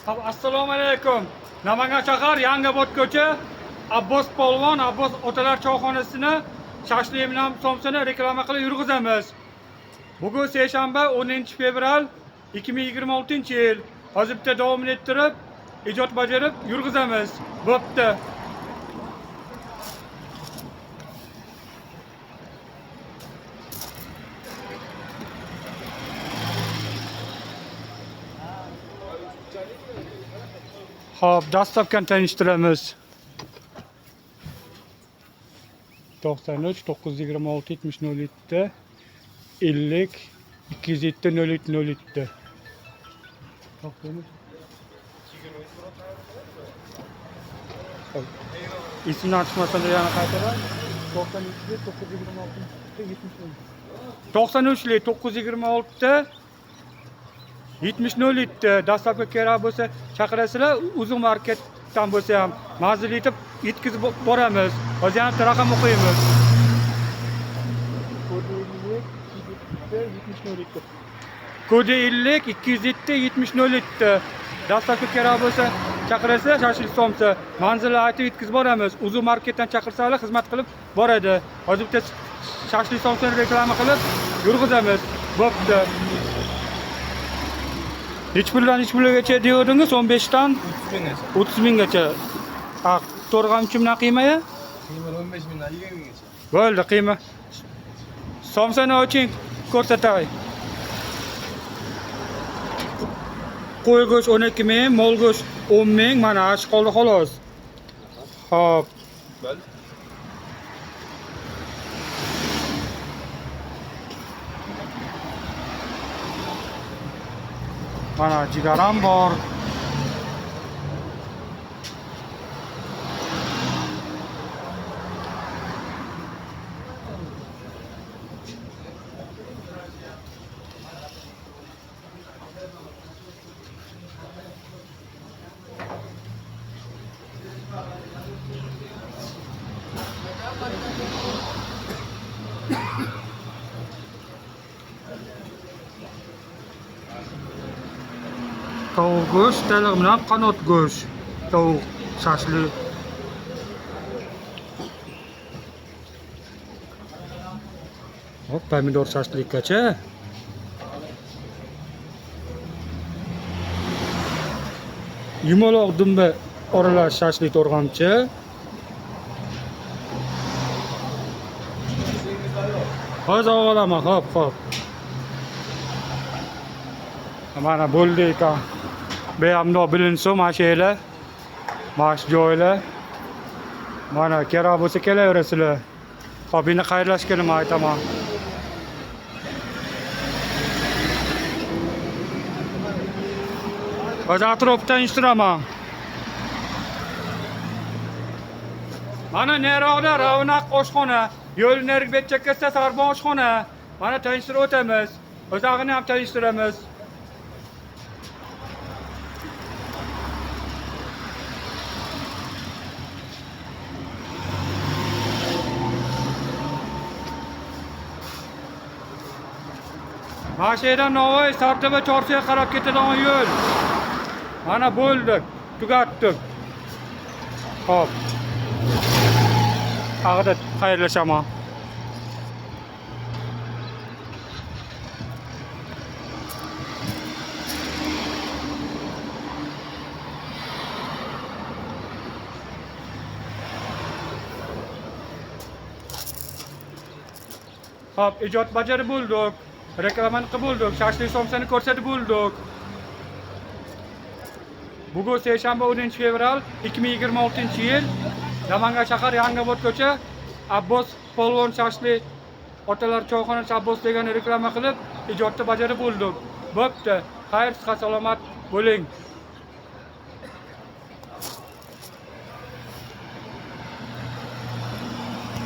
Assalomu alaykum. Namangan shahar Yangiobod ko'cha Abbos polvon Abbos otalar choyxonasini shashlik bilan somsani reklama qilib yurg'izamiz. Bugun seshanba 10 fevral 2026-yil. Hozir bitta davom ettirib, ijod bajarib yurg'izamiz. Bo'pti. Xo'p, dastlabki tanishtiramiz. 93 926 70 07 50 207 03 07 93. Esimdan chiqmasa yana qaytaraman. 93 926 70 93 926 70 07. Dastlabki kerak bo'lsa chaqirasizlar, Uzum marketdan bo'lsa ham manzilga yetib yetkazib boramiz. Hozir yana bitta raqam o'qiymiz. Kodi 50 207 70 07. Dastlabki kerak bo'lsa chaqirasizlar, shashlik somsa manzilni aytib yetkazib boramiz. Uzum marketdan chaqirsalar xizmat qilib boradi. Hozir bitta shashlik somsani reklama qilib yurg'izamiz. Bo'pti. Nechi puldan nechi pulgacha deyordingiz? 15 dan 30 minggacha. 30 minggacha. Ha, to'rg'amchi bilan qiyma-ya? Qiyma 15 mingdan 20 minggacha. Bo'ldi, qiyma. Somsani oching, ko'rsatay. Qo'y go'sht 12 ming, mol go'sht 10 ming, mana ash qoldi xolos. Xo'p. Bo'ldi. Mana jigaram bor. Tovuq go'sht, taliq bilan qanot go'sht. Tovuq shashlik. Hop, pomidor shashlikkacha. Yumaloq dumba oralash shashlik to'rg'amchi. Hozir olaman, hop, hop. Mana bo'ldi ekan. Bu ham bilinsin mana shu yerlar. Mana shu joylar. Mana kerak bo'lsa kelaverasizlar. Hop, endi xayrlashganimni aytaman. Hozir atrofdan tanishtiraman. Mana nariroqda Ravnaq oshxona, yo'l narigi bet chekkasida Sarbon oshxona. Mana tanishtirib o'tamiz. O'zag'ini ham tanishtiramiz. Mana shu yerdan Navoiy Sardoba Chorsuga qarab ketadigan yo'l. Mana bo'ldi, tugatdik. Xo'p. Ag'da xayrlashaman. Xo'p, ijod bajarib bo'ldik. Reklamani qilib bo'ldik. Shashlik somsani ko'rsatib bo'ldik. Bugun seshanba 10 fevral 2026-yil Namangan shahar Yangiobod ko'cha Abbos polvon shashlik otalar choyxonasi Abbos degan reklama qilib ijodni bajarib bo'ldik. Bo'pti. Xayr, sihat, salomat bo'ling.